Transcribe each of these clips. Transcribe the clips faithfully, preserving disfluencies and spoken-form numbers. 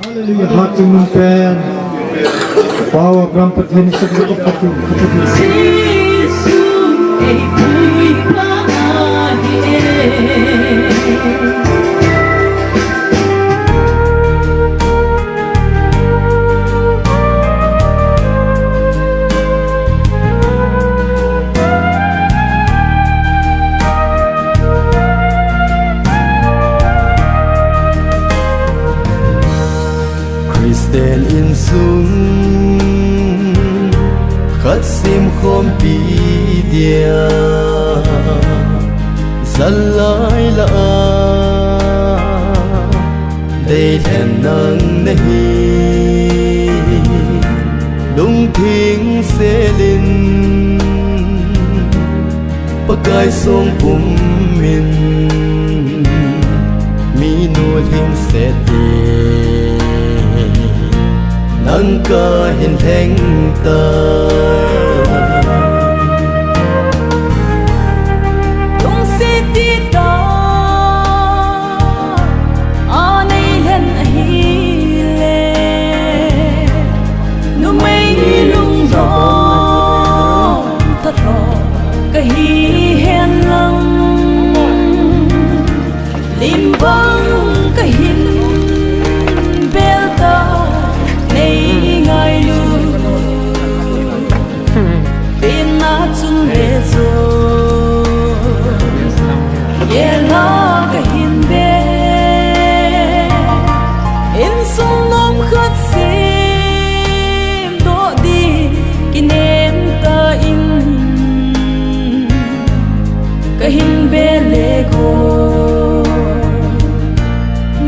Hallelujah. Hachungnung pen. Pau Abraham Pathen sakna ka patu. Jesu, ei pui pa ahi e. Christian insung khat semkhompi dia, zalai la a deilhen nang nahi, lungthim selin Pakai song pumin, minu lhingset in nang kahin lheng tai. Lungset tah a nei lhen ahile, numei lungdong tah lou kahi hen lang, lim bang kahin bel ta, nei ngailu pen a chun le chu, yela kahin be, insung nom khat semdoh ding kinem ta in, kahin be le ko,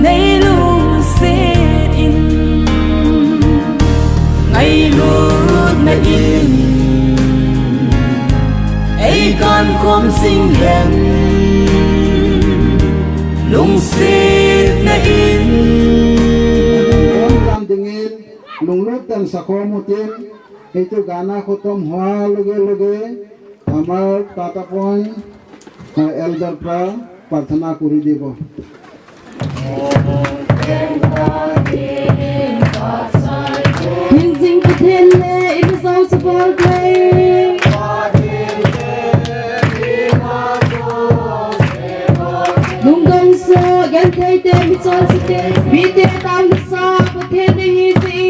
nei lungset in, ngailutna in ei kankhom jing hen, lungsetna in. Dingin lunglut tah in sakhom utin, eitu gana khotom hoa loge loge, amar tata pon, ah, elder pra prarthana kuri dibo. Hingjing Pathen le, imasang support le. Lungdong so, genthei te, michol site, mite tang nasa, Pathen nahi si.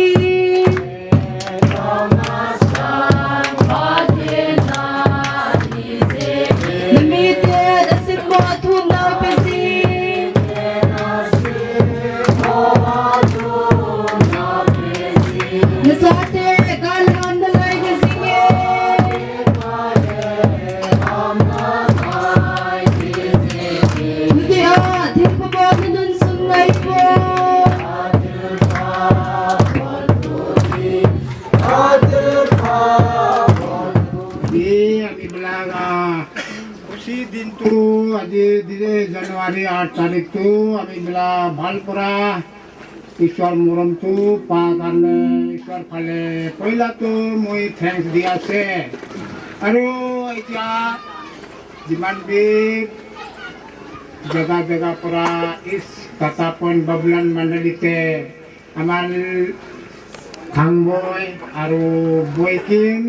Namite nasit mo athum nau pe si. Nasate galhan nalai na jinge. Nute a thingpha bol nanun sun ngai po. Di, ami belaga khushi din tu, aji, di January aat tarik tu, ami bela bhal pura Ishwar morom tu pa karne, Ishwar phale, poila tu moi thanks dia ase. Aru etia jiman bhi jaga jaga pura is Tatapon Bablan mandali te Amal Khangboi aru Boikim,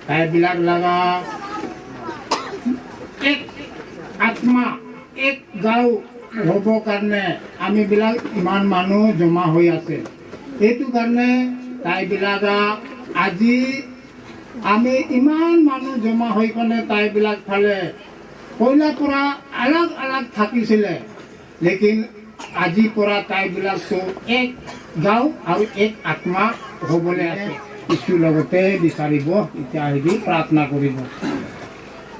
taibilak laga ek atma, ek gao hobo karne ami bilak iman manu joma hoi ase. Etu karne taibilak aji ami iman manu joma hoi karne taibilak phale poila pura alag alag thakisile. Lekin aji pura taibilak tu ek gao aru ek atma hobole ase. Isu logote bisaribo, itya hibi prarthana koribo.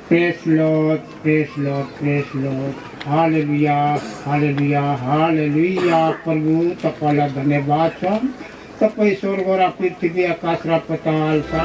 Praise Lord, praise Lord, praise Lord. Hallelujah, hallelujah, hallelujah. Prabhu, tapala dhanyabad. Tapai sorgo ra prithvi akash ra patal sa.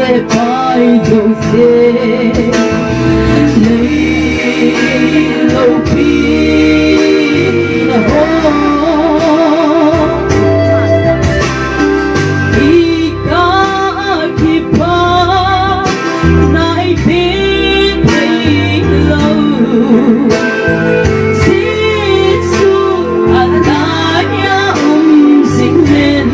Pai jouse, lei loupi na ho. I ka kipa nai pe thei lou. Jesu a laiya um jing hen.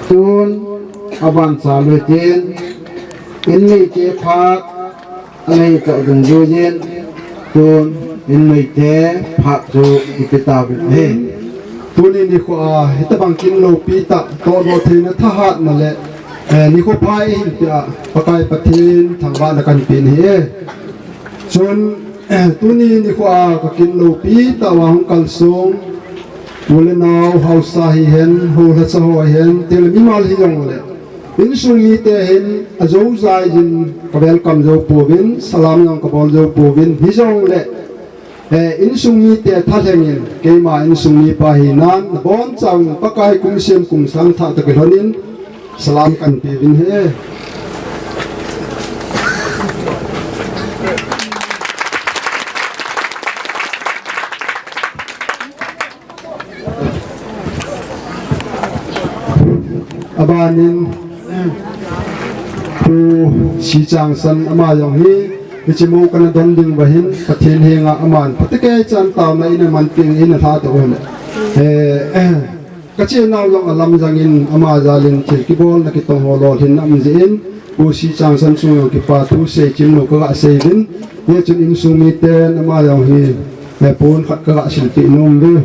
Tun, aban sa le tin, in nei te phat, anei ta dungjuiyin, tun in nei te phat chu ipi ta uvin ahi. Tuni nikho a, hitabang kin loupi tah, toh lo theina thahatna le, eh, nikho pha eihin peh a, Pakai Pathen thangvahna kahin pe ahi. Chun, eh, tuni nikho a, ka kin loupi tah uva hung kalsong, u le nao, haosa hihen, hou lhacha ho hihen, til mimal hijongle, insung mite hin ajoujai jin ka welcome jou pouvin, salam jong ka bol jou pouvin, hijongle, eh, insung mite thalheng in, keima insung mipa hinan, nabonchauvin Pakai kum sem kum sang thah toh kilhon in, salam kahin pe uvin ahi. Abanin, Pu Sichangsan ama jong hi, hiche mo kana don ding uva hin, Pathen henga aman phatecha chan taona in aman peh in alha ta uve. Eh, eh, ka chenau jong alamjang in ama jalin thil kibolna kitong ho lolhin na um jeh in, Pu Sichangsan chunga kipa thu seichim lou kaga sei uvin, hichun insung miten ama jong hi, eh, pon khat kaga silpeh nom uve.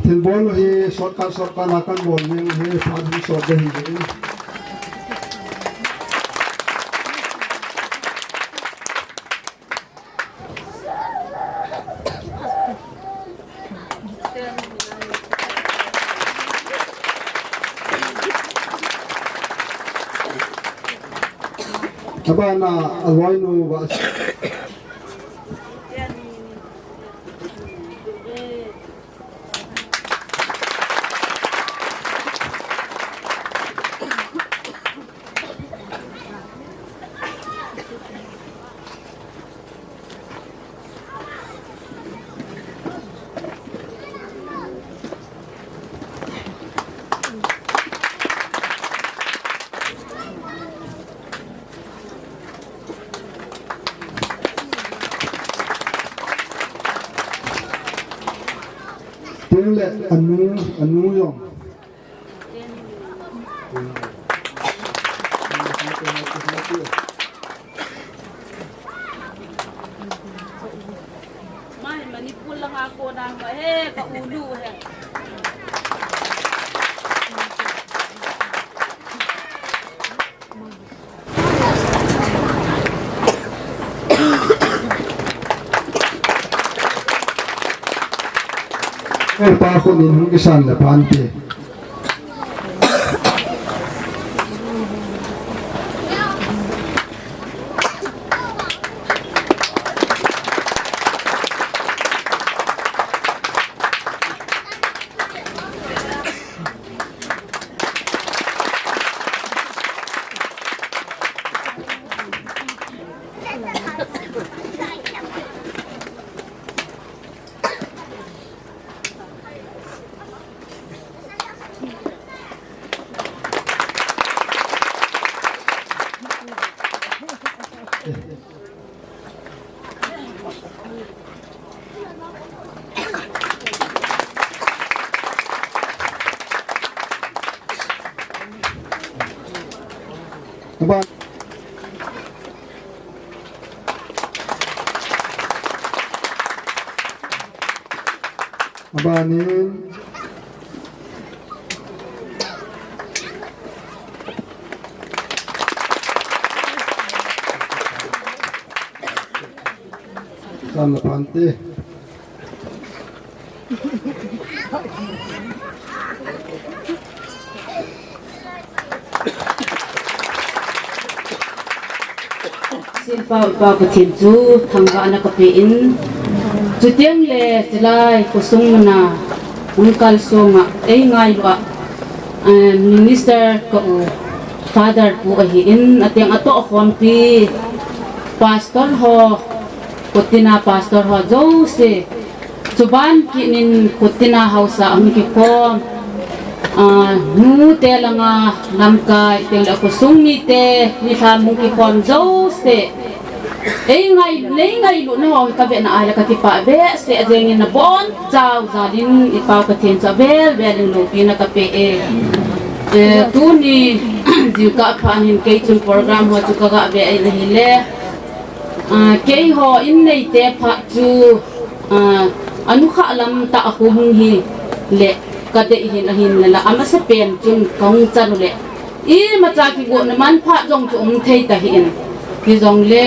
Thilbol hi shortcut, shortcut a kan bol jeng hi, phat hi short ding ahi. Abana, aloinu va. Tin le anu, anu jong. Mai Manipur langa kona ma he ka ulu he. Kei pa khu nin hung kisan le phan ti. Aban. Abanin. Sana pante. Sinpau Pathen chu thangvahna kapen, chuteng le chulai khosung muna hung kalsong a eingailu a, eh, minister ka u Father pu ahin, ateng atohkhompi pastor ho, khutina pastor ho jouse, chuban kinin khutina haosa hung kikhom, ah, nute langa lamkai, teng le khosung mite, nilham hung kikhom jouse. Eingai, neingailutna ho kavetna a le kakipah behseh jengin nabonchauva jalin i Pau Pathen chu avel velin loupina kape e. Eh, tuni jingkah phat hin kei chun program ho chu kaga ve ahile. Ah, keiho in neite phat chu, ah, anukhah lam tah a hung hi le kadei hin ahinla, amasapen chun kahung chan u le imacha kigohna manphat jong chu um thei tahih in. Hijongle,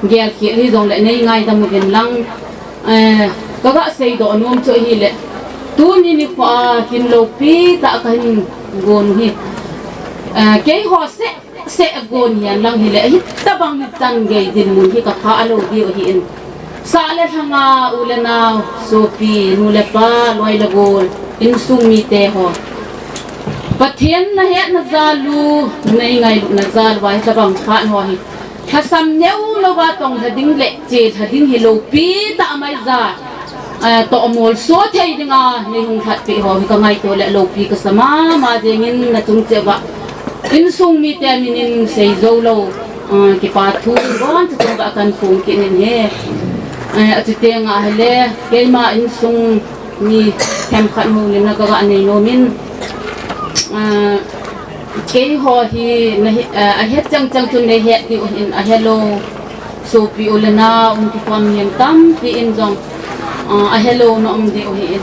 gelkhel hijongle neingaidam uvin lang, eh, kaga seidoh nom chu ahile, tuni nikho a hin loupi tah kahin gon u hi, eh, keiho seh seh gon hihen lang hile, hitobang hichan gei dinmun hi kapha lou diu ahin. Sah le lhanga, u le nao, sopi, nu le pa, loi le gol, insung mite ho, Pathen nahetna jal u, neingailutna jal uva hitobang phat ho hi lhasam neo louva tonglha ding le chelha ding hi loupi tah a maija, eh, tohmol so thei dinga neihung lhatpeh ho hi kangaito le loupi kasa mama jengin, nachung cheh uva insung mite minin seijou lou, eh, kipa thu boncha chunga kahin phong kit in ahi. Eh, achutenga ahile keima insung mi themkhat houlimna kaga nei nomin, ah, keiho hi nahe, ah, ahet chang chang chun neihet diu ahin, ahelou sopi u le nao, um kikhom mihem tampi in jong, ah, ahelou na um diu ahin.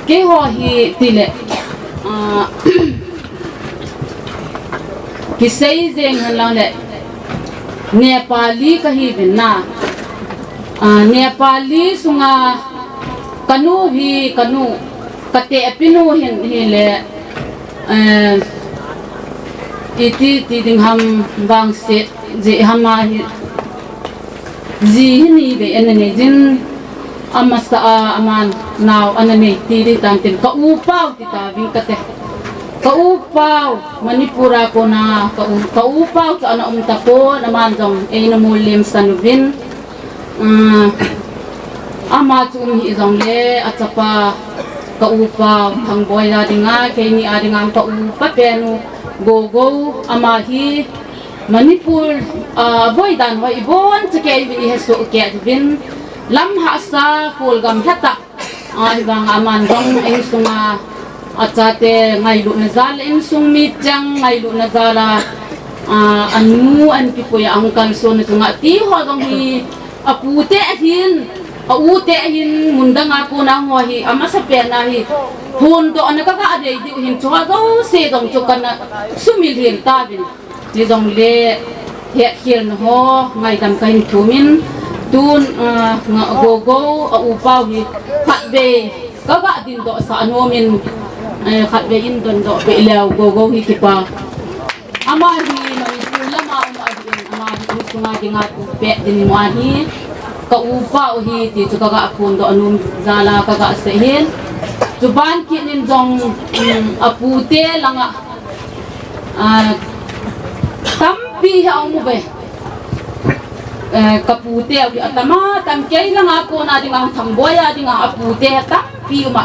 Keiho hi tile, ah, kisei jeng hen lang le, Nepali kahi uvin na. Ah, Nepali sunga kanu hi, kanu, katehpi nu hin hile, eh, iti ti ding ham, vangset jeh ham ahi. Ji hi ni vei ana nei jin, amasa a aman nao ana nei ti di tan tin, ka u Pau ti tauvin kate. Ka u Pau, Manipur a kona ka u, ka u Pau chu ana um tapon, aman jong eina molhem san uvin. Ah, ama chu um hih jongle, achapa ka u Pau Thangboi a dinga, keini a dinga ka u papen u Gogo, ama hi Manipur, ah, boi dan ho ibon chakei uvin, ihesoh kei uvin, lam hahsa, kholgam lhatah, ah, hivang aman jong insunga achate ngailutna jal, insung mi cheng ngailutna jal a, ah, anu an kipui a ahung kalson na chunga ti ho jong hi apute ahin, aute ahin, mundang a kona ho hi, amasapen a hi, phondohna kaga nei diu hin, chuho jouse jong chu kana sumil hel tauvin. Hijongle, hetkhelna ho, ngaidam kahin thumin, tun, ah, nga, Gogo, a u Pau hi, khatvei, kaga dindoh sah nomin, eh, khatvei in dondoh peh leu, Gogo hi kipa. Ama hi Manipur lama um ahin, ama hi insunga dinga tu pet din mo ahi, ka u Pau hi ti chu kaga phondoh nom jal a kaga sei hin. Chuban kit in jong, um, apute langa, ah, tampi hi aum uve. Eh, ka pute u hi atam a tam, kei langa kona dinga, Thangboi a dinga apute hi atampi um a.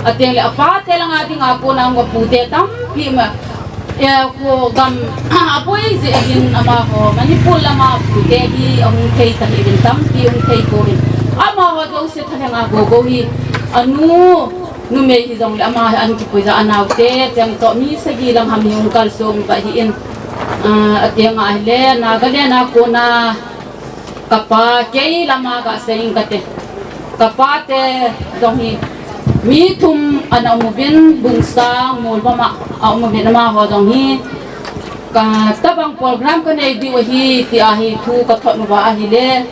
Ateng le apate langa dinga kona apute tampi um a. Eh, kho gam aboi jeh hin amaho, Manipur lama pute hi ahung thei ta hih uvin, tampi hung thei pouvin. Amaho jouse thalheng a Gogo hi anu, numei hijongle ama hi an kipui ja, anaote cheng toh mi sagi lang ham hi hung kalsong uva ahin. Ah, ateng ahile, Nagaland a kona kapa, kei lama kasei ing kate. Kapate jong hi mi thum ana um uvin, Bungsang, Molvom a aum uvin, amaho jong hi ka tabang program kanei diu ahi, ti ahi thu kathot uva ahile.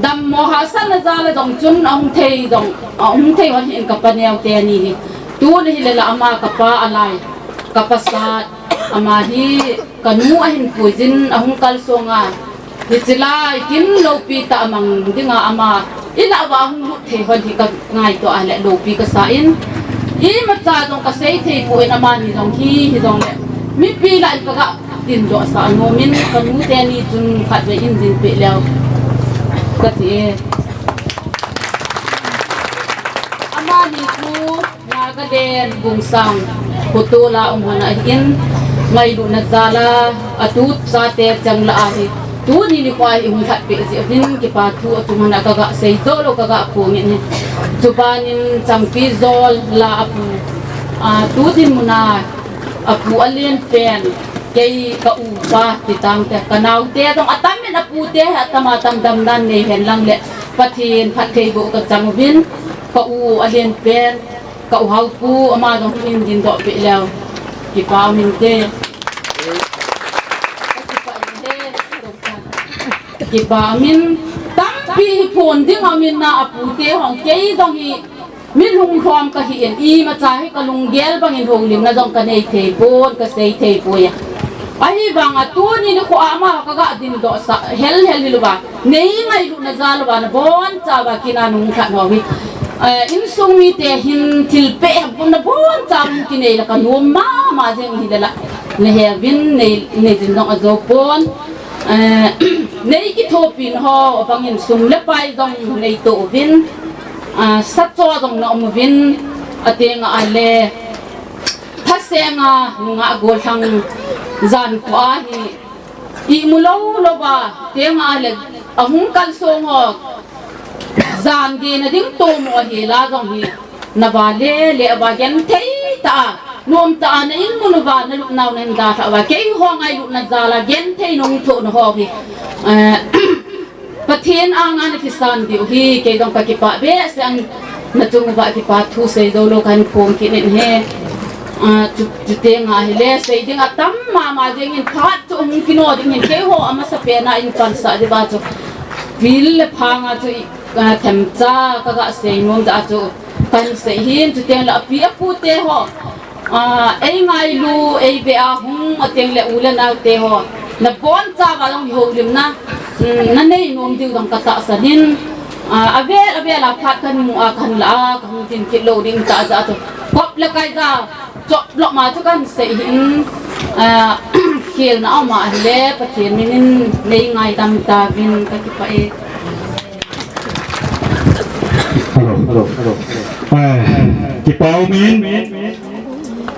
Dammo hahsatna jal a jong chun ahung thei jong, ahung thei hon hin kapa neo teni hi. Tun ahile la ama kapa alai, kapa sat, ama hi kanu ahin puijin ahung kalsong a. Hiche lai kin loupi tah a mang dinga ama ilah uva ahung lut thei hon hi ka ngaito a le loupi kasa in. Imacha jong kasei thei poi in amani jong hi, hijongle mipi lah in kaga dindoh sah nomin kanu teni chun khatvei in ding peh leu kati e. Amani chu Nagaland Bungsang khotol a um hon ahin, ngailutna jal a atu chate cheng lah ahi. Tuni nikho hi hung lhatpeh jeh uvin kipa thu achung hon a kaga sei jou lou kaga phongin ahi. Chuban in Changpijol la apu, ah, tu dinmun a apu alen pen, kei ka upa ti tangte, ka naote jong atam in apute hi atam a tam damna nei hen lang le Pathen phatthei boh kachang uvin, ka u alen pen, ka u Haopu, ama jong hin dindoh peh leu. Kipa um inte. Kipa um in, tampi hi phon ding um in na apute hon kei jong hi mi lungkhom kahi in, imacha hi ka lunggel bangin houlimna jong kanei thei pon, kasei thei poi a. Ahivang a tuni nikho a ama kaga dindoh sah hel hel hilouva. Nei ngailutna jal uva nabonchauva kin a nung khat ho hi. Eh, insung mite hin thilpeh hepon nabonchauva kinei la kanom mama jeng hile la. Nahe uvin nei, nei jin jong ajou pon. Eh, nei kithopina ho bangin sum le pai jong neito uvin. Ah, sacho jong na um uvin. Ateng a le. Thaseng a nunga gollhang jan kho ahi. Imu lou louva, teng a le, ahung kalsong ho. Jan gei na ding tomo ahi la jong hi. Na vale le uva genthei tah a, nom tah a na in mun uva, na lupnau na hin dalhah uva. Keiho ngailutna jal a genthei nung thoh na ho hi. Eh, Pathen anga na kisan diu hi, kei jong ka kipah behseh in, Nachung uva kipa thu sei jou lou kahin phong kit in ahi. Ah, chu, chuteng ahile, sei ding atam mama jeng in phat chu hung kino ding hin keiho amasapen a in pansah diuva chu. Pil le phang a chu i, ah, themcha kaga sei nom jeh a chu kahin sei hin chuteng le api apu teho. Ah, ei ngailu, ei ve a hung ateng le u le nau teho. Nabonchauva jong houlimna, um, nanei nom diu jong katahsan in. Ah, avel, avel a phat kahin mu a kahin la a, kahung tin kit lou ding tah jeh a chu. Kop le kai ja, chop lou ma chu kahin sei hin, ah, khelna aum ahile, Pathen min in nei ngaidam tauvin kakipah e. Hello, hello, hello. Eh, kipa umin,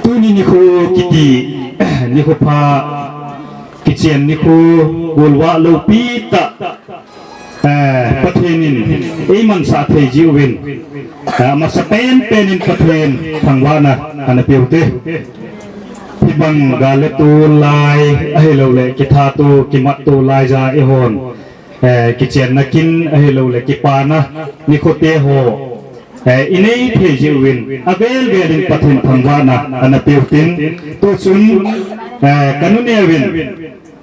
tuni nikho kiti, nikho pha, kichen nikho, golvah loupi tah, eh, Pathen in eimansah thei jiuvin, eh, amasapen pen in Pathen thangvahna ana peh u hite. Hibang gal le tol lai, ahilouleh kithat u, kimat u lai ja eihon, eh, kichenna kin ahilouleh kipana nikho teho, eh, inei thei jiuvin, avel vel in Pathen thangvahna ana peh u hitin, tuchun, eh, kanu neovin,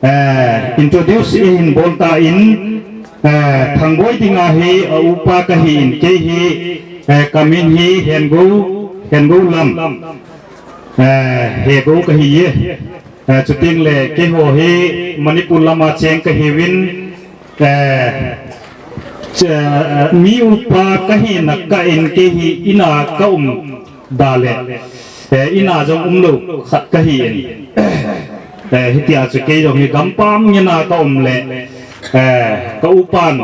eh, introduce eihin bol tan, eh, Thangboi dinga hi aupa kahin, kei hi, eh, kamin hi Hengou, Hengou lam, eh, Hengou kahi e. Eh, chuteng le keiho hi Manipur lama cheng kahiuvin, eh, che-, mi upa kahina kah in kei hi ina kaum da le, eh, ina jong umlou khat kahin. Eh, hitia chu kei jong hi gampam ngena kaum le, eh, ka upan,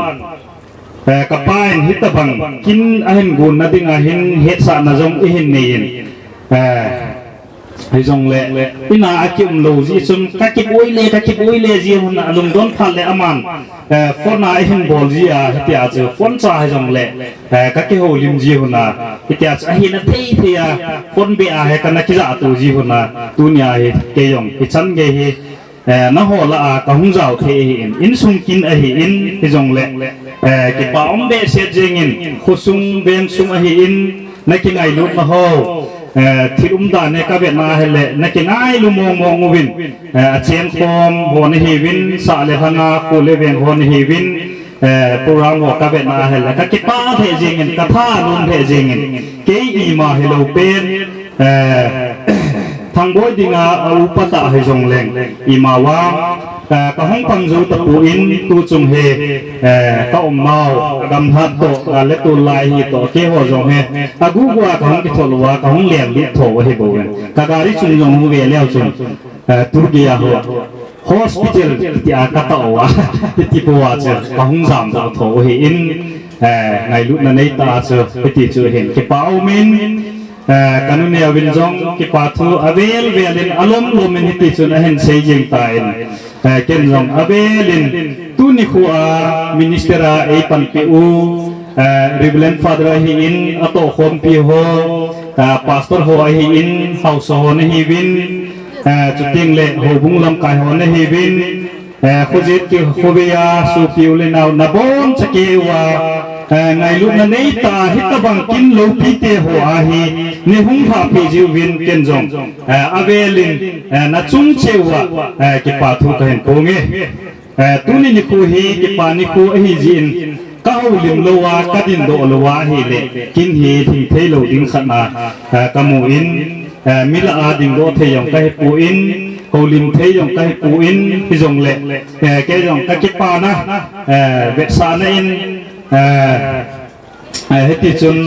eh, kapa in hitabang kin ahin gon na dinga hin hetsahna jong eihin nei in. Eh, Hijongle, ina akium lou jeh chun, kakiboi le, kakiboi le ji hon a lungdon phat le aman, eh, phone a eihin bol ji a, hitia chu phone cha hijongle, eh, kakihoulim ji hon a, hitia chu ahina thei thei a, phone beh a hi kana kijah to ji hon a, tunia hi kei jong, hichan gei hi, eh, nangho lah a kahung jao thei ahin, insung kin ahin, hijongle, eh, kipa um behseh jeng in, khosung vengsung ahin, nakingailutna ho, eh, thil umdan e kavetna ahile, nakingailu mong mong uvin, eh, achengkhom ho nahiuvin, sah le lhanga, kho le veng ho nahiuvin, eh, program ho kavetna ahile, kakipah lheh jeng in, katha lom lheh jeng in, kei ima hilou pen, eh, Thangboi dinga aupa tah hijongleng, ima vang, eh, kahung pang jou tapon, tuchung hi, eh, kaumnau, gamlhat toh, eh, le tulai hi toh, keiho jong hi, agugu a kahung kithol uva, kahung lenglut tho u ahi bou in. Ka gari chung jong hung ve leu chun, eh, tugei a ho, hospital tia katah uva, hiti bou a chu, kahung jamdoh tho u ahin, eh, ngailutna neitah a chu, hiti chu hin, kipa umin, Eh, kanu neovin jong kipa thu avel vel in alom lom in hiti chun ahin sei jeng tan. Eh, ken jong avel in tuni khu a minister a eipanpi u, eh, Reverend Father ahin, atohkhompi ho, eh, pastor ho ahin, haosa ho nahiuvin, eh, chuteng le houbung lamkai ho nahiuvin, eh, khojet ki khovei a, sopi u le nao nabonchauva, eh, ngailutna neitah a hitabang kin loupi teho ahi, neihung lhahpi jiuvin ken jong, eh, avel in, eh, nachung cheh uva, eh, kipa thu kahin phong e. Eh, tuni nikho hi kipa nikho ahi jeh in, kahoulim lou a, kadindoh lou a ahile, kin hi lhing thei lou ding khat a, eh, kamun, eh, mi lah a dingdoh thei jong kahipon, houlim thei jong kahipon, hijongle, eh, kei jong kakipana, eh, vetsahna in, eh, eh, hiti chun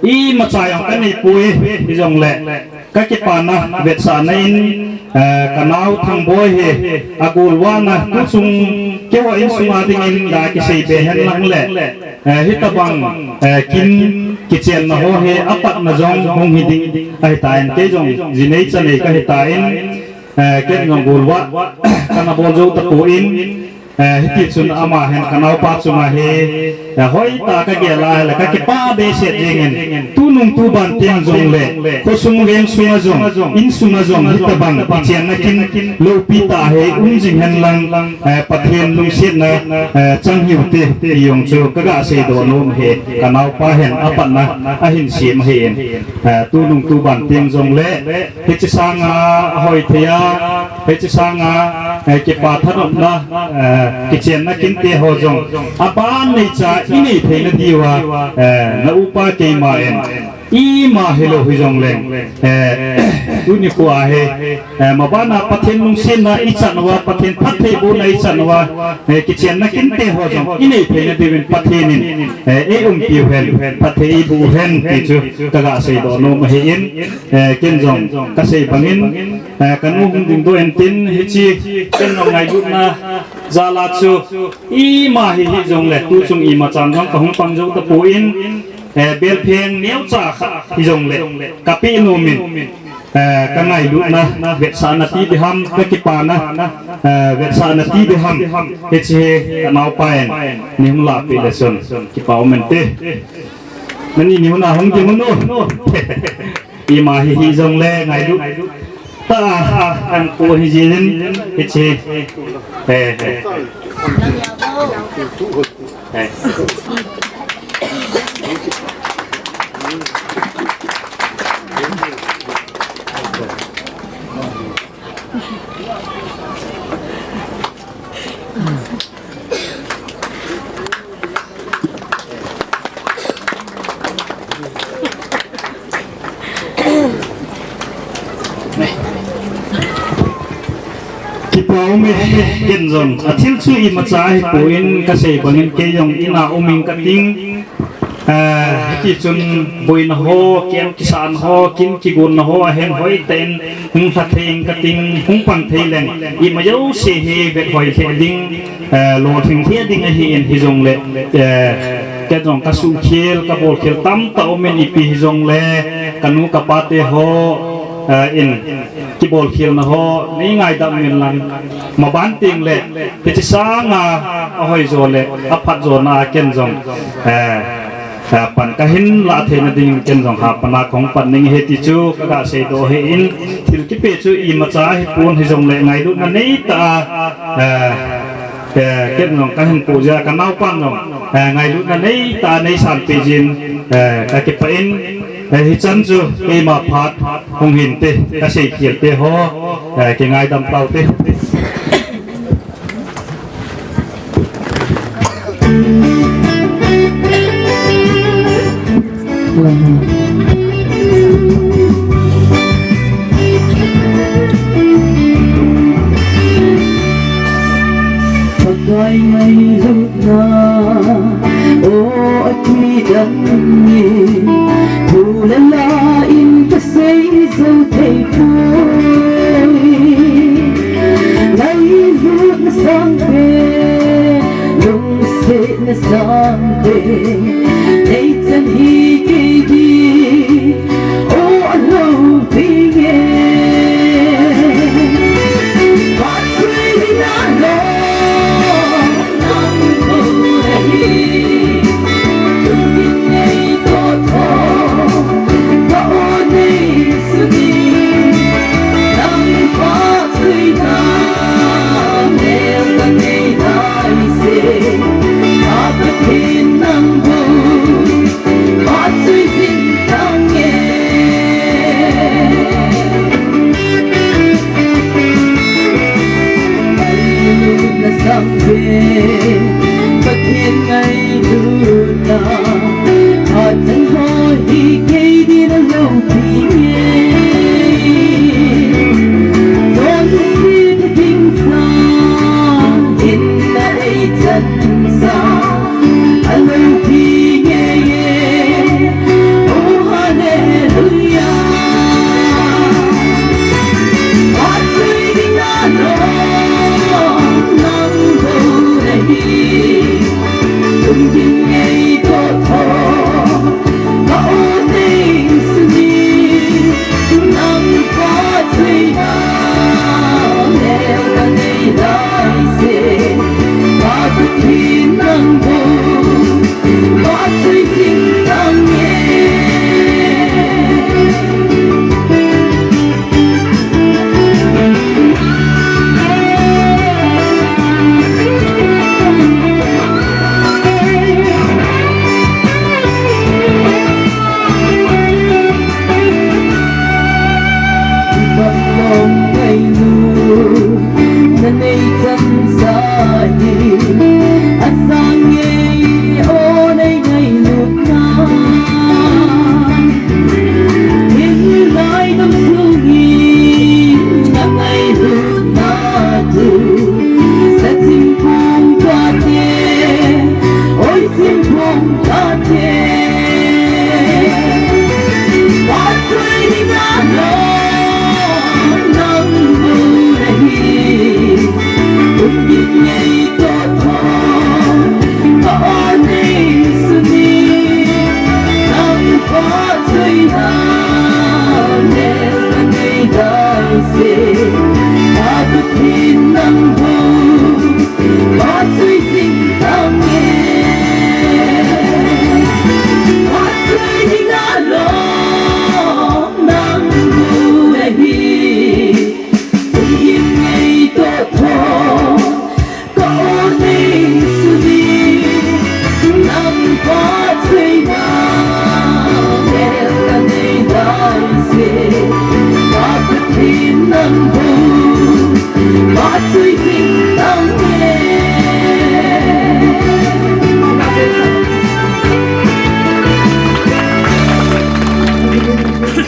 imacha jong kaneipoi, hijongle kakipana vetsahna in, eh, kanao Thangboi hi agolvahna tuchung keiho insung a dingin ga kisei be hen lang le, eh, hitabang, eh, kin kichenna ho hi apatna jong hung hi ding ahitan, kei jong jinei chanei kahitan, eh, ken jong golvah kana bol jou tapon, Eh, hiti chun ama hin kanaopa chunga hi, eh, hoitah a kagel a ahile kakipah behseh jengin, tunung tuban teng jongle, khosung veng sunga jong, insunga jong, hitobang kichenna kin loupi tah hi um jing hen lang, eh, Pathen lungsetna, eh, chang hiu te, ti jong chu kaga seidoh nom e, kanaopa hin apatna ahin sem ahin, eh, tunung tuban teng jongle, hiche sanga ahoi thei a, hiche sanga, eh, kipa thanopna, eh, kichenna kinte ho jong, aban neicha inei theina diuva, eh, na upa keima in, ima hilou hijongleng, eh, tuni khoa hi, eh, mabana Pathen lungsetna ichan uva, Pathen phattheibohna ichan uva, eh, kichenna kinte ho jong inei theina diuvin Pathen in, eh, eiumpiu hen, phatthei eiboh hen, ti chu kaga seidoh nom ahin, eh, ken jong kasei bangin, eh, kanu hung dingdoh intin, hiche ken jong ngailutna jal a chu ima hi hijongle, tuchung imachan jong kahung pang jou tapon, eh, belpheng neocha khat hijongle kapeh nomin, eh, kangailutna vetsahna ti diham, kakipana, eh, vetsahna ti diham, hiche hi kanaopa in neihung lahpeh le chun kipa um inte. Nani neihung a hung ding un o. Ima hi hijongle ngailut tah a, a, an ko hi jin, hiche. He, he. He. Kipa um e, ken jong. Athil chu imacha ahipon kasei bangin kei jong in a um ing kating. Eh, hiti chun boina ho, kem kisahna ho, kin kigonna ho, ahin hoitah in hung lha thei ing kating, hung pang thei leng, ima jouse hi vethoi lheh ding, eh, lolhing lheh ding ahin hijongle, eh, ken jong kasuhkhel, kabolkhel tamtah um in ipi hijongle, kanu kapa te ho, eh, in kibolkhelna ho, nei ngaidam in lang, maban tengle, hiche sanga ahoijo le aphatjona a ken jong, eh, eh, pan kahin lah theina dingin ken jong hapan a kahung pan ding ahi ti chu kaga seidoh ahin, thil kipe chu imacha ahipon hijongle ngailutna neitah a, eh, eh, ken jong kahin po jia, kanaopan jong, eh, ngailutna neitah a neisan peh jin, eh, kakipah in, eh, hichan chu keima phat hung hinte, kaseikhel te ho, eh, kingaidam taute. Pakai ngailutna, o atwi dang ni, thu le la in kasei jou thei poi. Ngailutna sangpen, lungsetna sangpen, nei chan hi kei ding, o alou ding e. Vahchoina lou.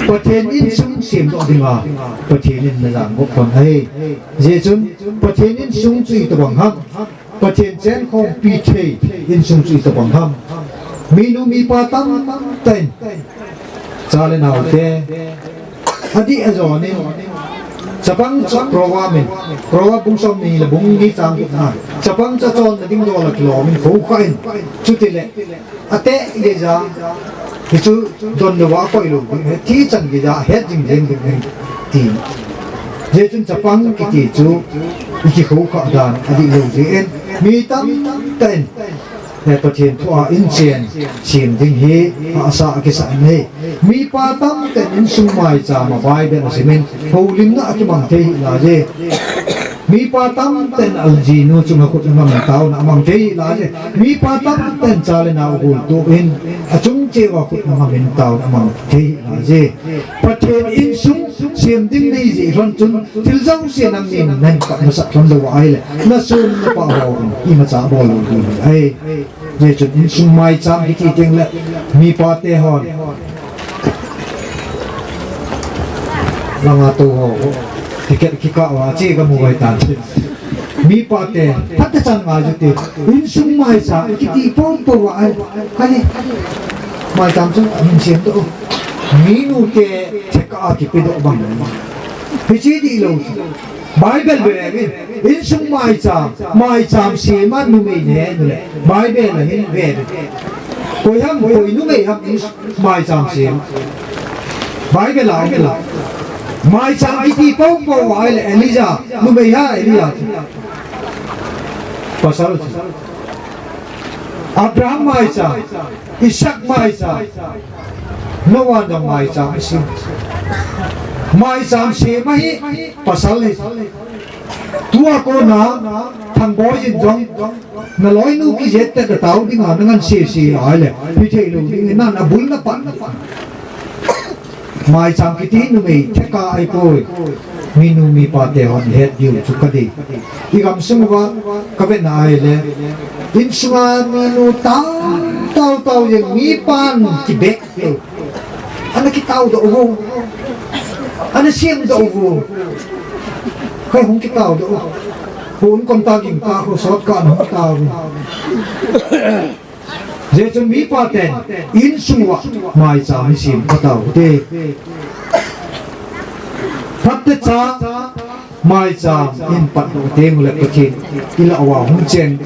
Pathen insung semdoh dinga Pathen in najah gop pon ahi. Hijeh chun Pathen insung chu itobang ham? Pathen chenkhompi thei insung chu itobang ham? Minu mipa tamtah in, cha le naote, adih ajon in, chapang chu Proverbs in, Proverbs bung somni le bung ni chang gupna, chapang chu achonna ding dol a kilom in khoukhah in, chutile ateh geija, hichu donlouva akoilou ding ahi, thi chan geija ahet jing jeng ding ahi, ti. Hijeh chun chapang kiti chu ikikhoukhah dan adihlou jeh in, mi tamtah in Pathen thu a inchen sem ding hi hahsa akisah in ahi. Mipa tamtah in insung maicham a Bible asimin houlimna akimang thei hih laiye. Mipa tamtah in ajinu chunga khut angam in taona amang thei hih laiye. Mipa tamtah in cha le nao gultoh in achung cheh uva khut angam in taona amang thei hih laiye. Pathen insung sem ding nei jeh lhon chun thil jouse nangnin nahin kap masat lhon lou ahile, nasum napa ho imacha bol lou ding ahi. Hijeh chun insung maicham kiti tengle mipa te hon langa tou ho ticket kikah uva che kamu uvin tan. Mipa te phatechan ngai ute, insung maicham kiti poupou va ahi. Kani maicham chu hin semdoh u. Minu te thekah a kipedoh bang hiche dihlou chu. Bible ve uvin, insung maicham, maicham sem a numei nehnu le Bible a hin ve uvin. Koi ham, koi numei ham maicham sem? Bible a um lou. Maicham kiti poupou va ahile Elijah numei ham, Elijah chu pasal chu. Abraham maicham, Isaac maicham, Noah jong maicham asem. Maicham sem ahi pasal hi. Tua kona Thangboi in jong naloinu kijet tah a tao dinga nangan sese ahile hithei lou ding, nan abul napan. Maicham kiti numei thekah ahipoi. Minu mipa te hon het diu chu kadei. Igamsung uva kavetna ahile, insunga minu tao tao tao jeng, mipan kibek lou. Ana kitaodoh u, ana semdoh u. Koi hung kitaodoh u? Hung kon ta ging ta, kho sot ka hung tao u. Hijeh chun mipa ten insung uva maicham hi sem pha taute. Phatecha maicham in patdoh tengule Pathen ilah uva hung cheng.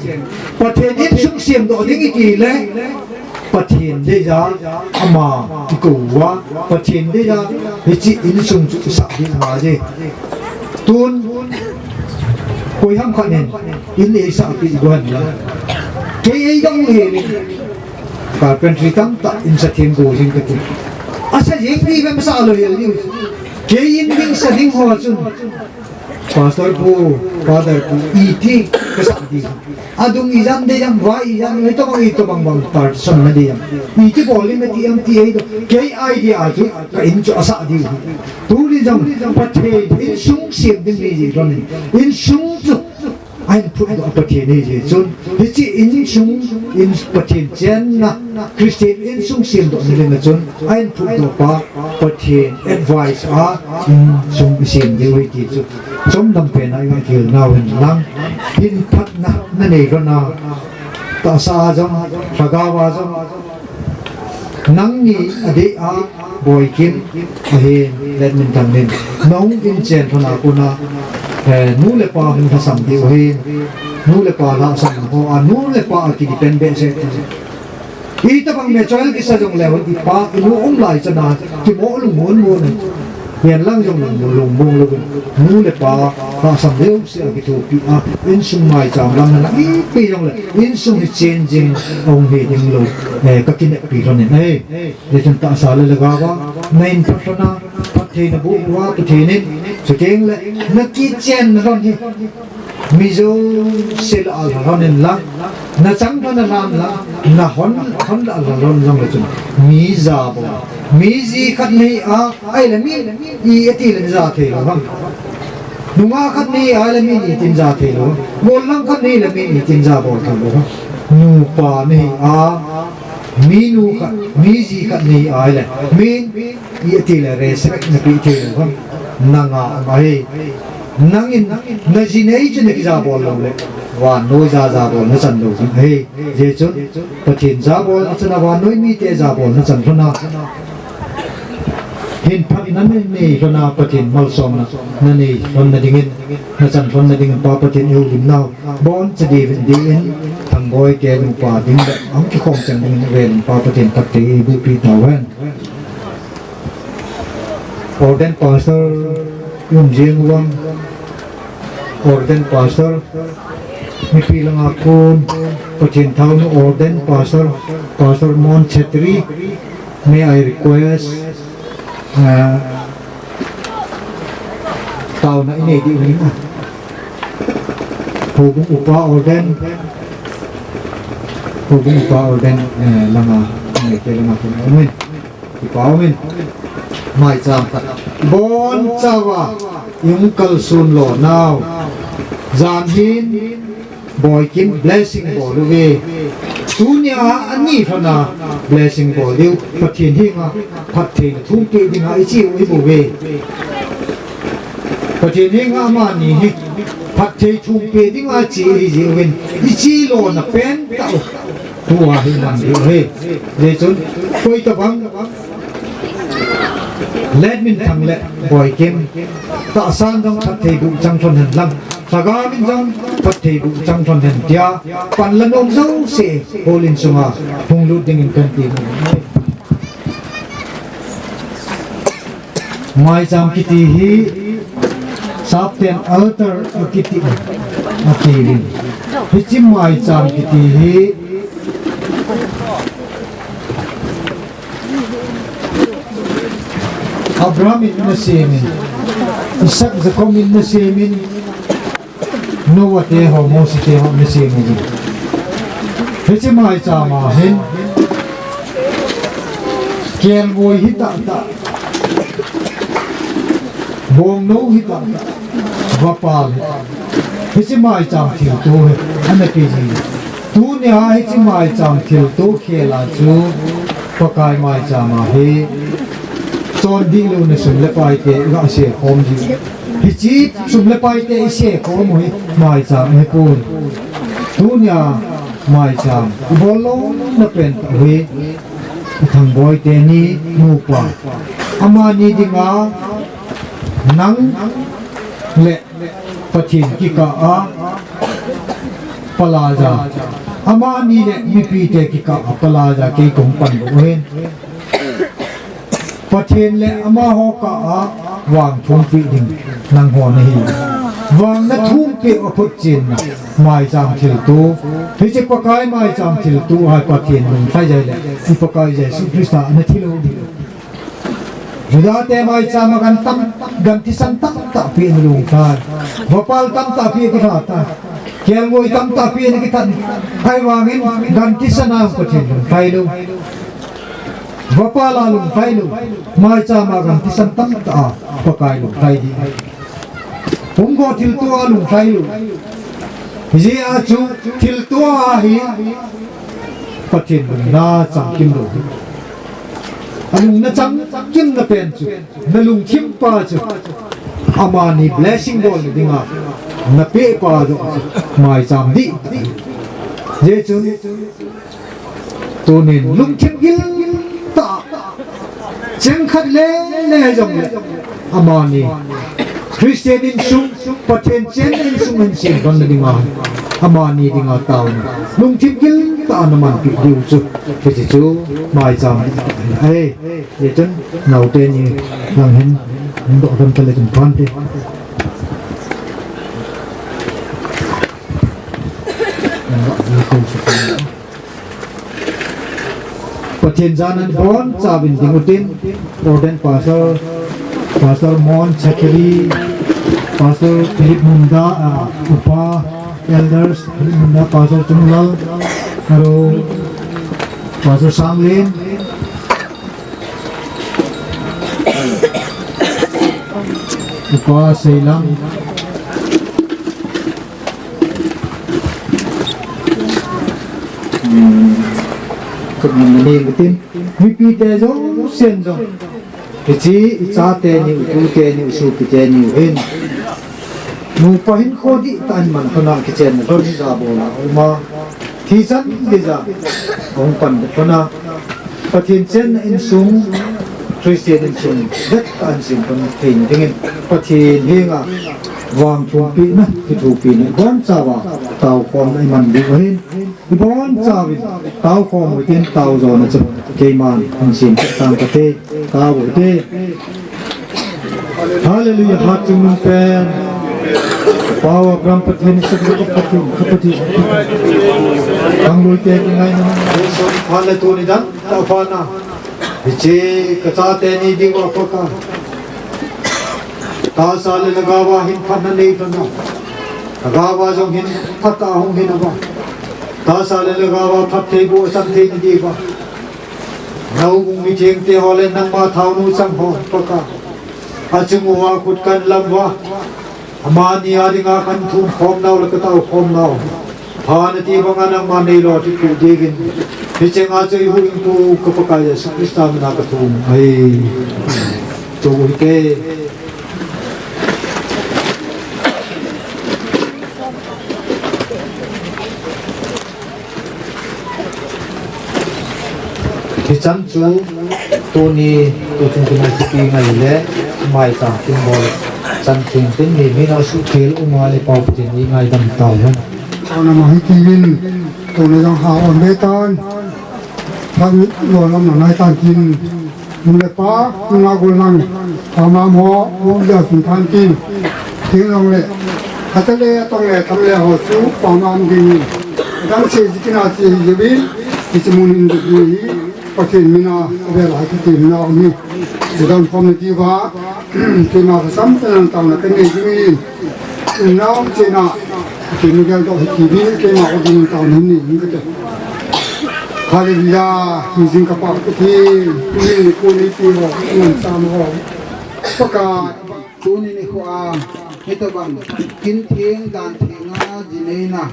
Pathen insung semdoh ding itile Pathen deija ama ikou uva, Pathen deija hiche insung chu isah ding ahi. Tun koi ham khat in in eisahpeh diu ahin la, kei eidong hel in, carpentry tamtah in sa them go jing kati. Asa jeng ti bem sa lou hel diu. Kei in ding sa ding ho chun, Pastor pu, Father pu, iti kasah diu. Adung ijan dei jam, vai ijan, itobang itobang bang partition na dei jam, iti bol in nati em ti eidoh. Kei idea chu ka in chu asah diu. Tuni jong Pathen insung sem ding nei jeh lhon in, insung chu ahin phutdoh a Pathen ahi jeh chun, hiche insung, in Pathen chenna, Christian insung semdoh na dinga chun ahin phutdoh pa Pathen advice a insung isem diu ahi ti chu chomlam pen a ihin gel nau hen lang, hin phatna nanei lhon a, tahsa a jong, lhagao a jong, nangni adeh a, Boikim ahin, Ledminthang in, nahung inchen lhon a kona, eh, nu le pa hung lhasam diu ahin, nu le pa lhasam ho a, nu le pa a kidepend behseh. Itobang mei choi kisa jongleh, ipa, inu um lai chana, kimo lungmon mon. Hihen lang jong lungmon, lungmon lou. Nu le pa, tahsan jouse akithopi a, insung maicham lang na ipi jongleh, insung hi changing, ahung hi ding lou. Eh, kakineppi lhon in. Eh, hijeh chun tahsa le lhagao a, na in phat lhon a, phatthei na boh uva, Pathen in, chuteng le, na kichenna lhon hi. Mi jouse lah a lha lhon in lang, na chang lhon a lhan lang, na hon, hon lah a lha lhon jong le chun. Mi jabol. Mi ji khat nahi a, ahile mi, i ati le na ja thei lou ham. Nungah khat nahi a, ahile mi ni tin ja thei lou ham. Golhang khat nahi le mi ni tin jabol thei lou ham. Nupa nahi a, mi nu khat, mi ji khat nahi a, ahile mi, i ati le respect na pe thei lou ham. Na nga ma hi. Nangin, na ji nei chu na kijabol lou le. Vannoi ja jabol na chan lou ding ahi. Hijeh chun, Pathen jabol na chan a vannoi mite jabol na chan lhon a. Hin phatna nei lhon a Pathen malsomna, na nei lhon na dingin, na chan lhon na dingin Pa Pathen eiho lim nau. Boncha diuvin din, Thangboi te nupa ding le, ahung kikhom chang dingin avel in Pa Pathen phatthei eiboh pi tauhen. Ordained pastor, um jing uvem. Ordained pastor, mipi langa kon, Pathen thaonu ordained pastor, Pastor Mon Chetri, may I request, uh, taona inei diu hin. Houbung upa ordained, Houbung upa ordained, eh, langa, eh, ke langa kon. Amen. Kipa umin. Maicham khat. Boncha uva, i hung kalson lou nau. Jan hin, Boikim blessing bol uve. Tunia ani lhon a blessing bol diu. Pathen henga phatthei na thumpi dinga i cheu i bou ve. Pathen henga amani hi phatthei thumpi dinga che i jiuvin. I che louna pen tah u. Tua hi man diu ahi. Hijeh chun, koi tabang, Letmin Thang le Boikim, tahsan jong phatthei boh chang lhon hen lang, lhagao min jong phatthei boh chang lhon hen tia, pan la nom jouse, hall in sunga, hung lut dingin kan ti. Maicham kiti hi, Sapten altar akiti, akiuvin. Hiche maicham kiti hi, Abraham in ana semin, Isaac Jacob in ana semin, Noah te ho, Mose te ho ana semin. Hiche maicham a hin, kelngoi hi tah tah, bongnou hi tah tah, vapal hi tah tah. Hiche maicham thilto hi ana pe ji. Tunia hiche maicham thilto khel a chu Pakai maicham a hi chondih louna sum le pai te iga se khom ji. Hiche sum le pai te i se khom u hi maicham ahipon. Tunia maicham i bol louna pen tah u hi i Thangboi teni nupa. Amani dinga nang le Pathen kikah a palaja. Amani le mipite kikah a palaja kei kahung pan bou hin. Pathen le amaho kah a vang thumpi ding nangho nahi. Vang na thumpi a phutchenna maicham thilto. Hiche Pakai maicham thilto a hi Pathen lunglhai jeh le i Pakai Jesu Christa ana thilou ding. Juda te maicham a gan tam, gan thisan tamtah peh ana lunglhai. Vapal tamtah peh akilha tai. Kelngoi tamtah peh ana kithat. Ahivangin gan thisan a Pathen lunglhai lou. Vapal a lunglhai lou. Maicham a gan thisan tamtah a Pakai lunglhai ding. Pumgo thilto a lunglhai lou. Hijeh a chu thilto a hi Pathen lungna chang kim lou. Alungna chang kimna pen chu, na lungthim pa chu, amani blessing bol dinga na peh pa joh chu maicham dih. Hijeh chun, tunin lungthim gil tah, cheng khat le le jongle, amani Christian insung, Pathen chenna insung hin sem lhon na dinga, amani dinga taona, lungthim gil Ana manpi diu chu, hiche chu maicham. Ei, hichun naote ni lang hin, hin doh dam tale chun phan te. Pathen jana ibonchauvin ding utin, Ordained Pastor, Pastor Mon, Secretary, Pastor Philip Munda, ah, Upa, Elders Philip Munda, Pastor Chunglal, Haro, Pastor Sanglen, Upa Seilam, Hmm. Kut mun na ning tin. Mipi te jong, sen jong. Hiche, icha teni, utu teni, usopi teni, uhin. Nupa hinkho dihtah in man khona kichenna, lhon jabol a, uma. Thi chan geija, ahung pan khona. Pathen chenna insung, Christian insung, vettah in sem pan thei dingin. Pathen henga, vangthumpina, kithopina, ibonchauva, taokhomna iman diu ahin. Ibonchauvin, taokhom utin, tao jona chu, keiman, insem tang kate, tao ute. Hallelujah, hat chungnung pen. Pao Abraham Pathen, Isak Jacob Pathen, Kha Pathen. Kangluite kingaina. Hallelujah, tuni dan, tao pha na. Hiche, kachate ni diuva paka. Tahsa le lhagaova hin phatna nei lhona. Lhagaova jong hin phatah a hung hin ava. Tahsa le lhagaova phattheiboh achan thei na diuva. Nahoubung mithengte ho le nangma thaonu chang ho paka. Achung uva khut kahin lam uva. Amani a dinga kahin thum khom nau le katao khom nau. Pha nati banga nangman neilo ti pu dingin. Hiche nga chu ihuhhingpu ka Pakai Jesu Christa mina kathum ahi. Chu hite. Hichan chu tuni tuchung tuni thupi ngai le maicham kin bol chan theng tin ni mina suhthei uma le Pao Pathen in ngaidam tauhen. Tuna ma hi tivin, tuna jong ha on be tan. Phan lo lam na nai tan tin. Nu le pa, nunga gol nang, pa mam ho, u ja sun tan tin. Thing long le, hata le, tong le, tham le ho chu, pa mam ding. Dang se ji kina se ji bi, ki se mun in ji hi, Pathen mina, ve la ki te mina ni. Dang khom ni ti ba, ki ma ka sam ta nang tang na ka nei ji ni. Nau chena, kei Miguel toh hi kivin, keima o ding taona hi nei ing kate. Hallelujah, hi jing kapa kati, tuni nikho nipi ho, ngan sam ho. Pakai. Tuni nikho a, hitobang, kin theng, dan theng a, ji neina,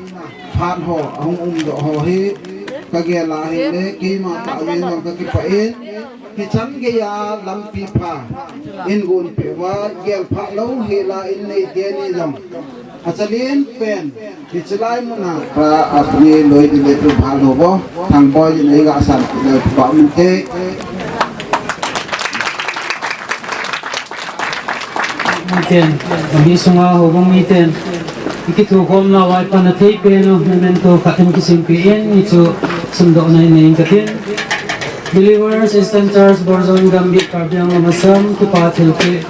phat ho, ahung umdoh ho hi, ka gel a hile, keima tah jeng jong ka kipah in, Hichan geiya lampi pha in gon peh uva, gel pha lou hel a in nei teni jong. Achalen pen, hiche lai mun a. Pra apni loi di le tu pha lou bo, thang boi di nei ga san le pa mun te. Miten, mi sunga houbung miten. Ikithukhomna vai pana thei pen u, memento khat in kisimpi in, hichu simdohna in nei in katin. Believers Eastern Church, Borjon, Gambih, Karbi Anglong, Assam, kipa thilpeh.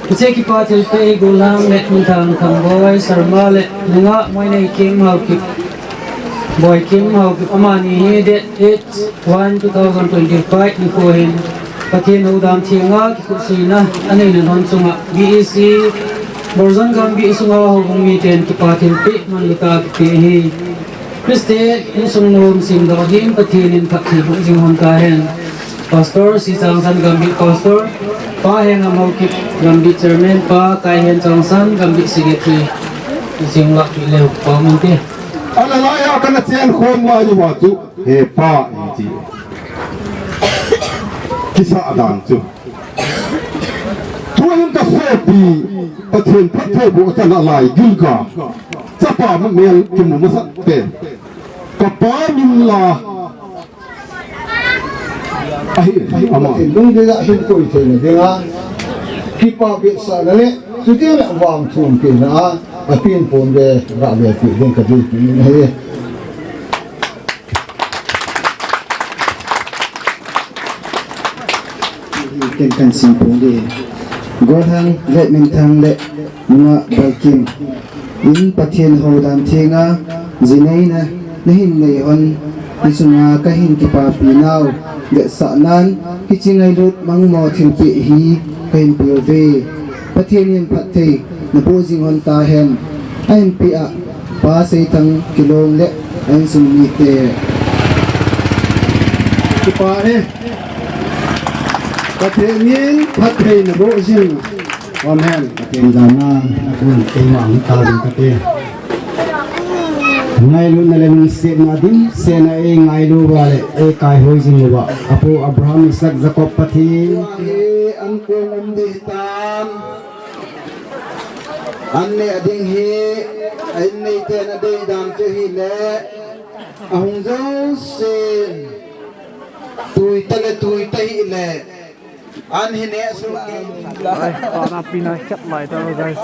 Hiche kipa thilpeh hi Golhang le Minthang Thangboi Sharma le Nunga Moinei King Haokip, Boikim Haokip amani hi date eight one two thousand twenty-five nikho hin Pathen houdan thenga kikhuhsuina aneina lhon chunga B E C Borjon Gambih sunga houbung miten kipa thilpeh manlu tah a kipe ahi. Christian insung nom semdoh ding Pathen in phatthei boh jing lhon tahen. Pastor, C. Changsan Gambih Pastor, Pa Hengam Haokip Gambih Chairman, Pa Kaihen Changsan Gambih Secretary, jing lah pi leu pa mun te. Ana lai a kana chen khom lai uva chu, he pa, in ti. Kisa dan chu. Tuhin ka sopi, Pathen phatthei boh chan a lai Gilgal. Chapa mamel kimu masat pen. Kapa min la. Ahi, ama. Lungdei a hin koi theina dinga, kipa vetsahna le, chuti le vangthumpina a, apin pon ve, ga ve pi ding ka dei pi ni ahi. Ken kan sim pong di. Golhang le Minthang le nunga Balkim in Pathen houdan thenga jinei na nahin nei hon, hichunga kahin kipapi nau, vetsahnan hiche ngailut mangmo thilpeh hi kahin peuve. Pathen in phatthei naboh jing hon tahen. Ahin peh a Pa Seithang Kilong le a insung mite. Kipa e. Pathen in phatthei naboh jing. Amen. Pathen dana, akun keima hung tauvin kate. Ngailutna le lungsetna dimsetna eingailu uva le eikaihoi jing uva, Apu Abraham, Isaac, Jacob Pathen. Hi an kong um ding hitam. An neh ding hi, a in neiten adei dan chu hile, ahung jousen, tui tale tui tahile, an hi neh su. Ai, pa na pi na khat lai ta, guys.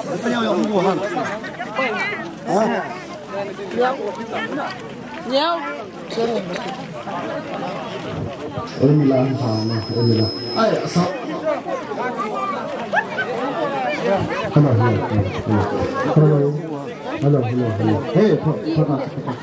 Emila, ang tao na, Emila. Ay, sa-, hello, hello, hello, hello. Hello, hello, hello. Hey, pa, pa, pa, pa.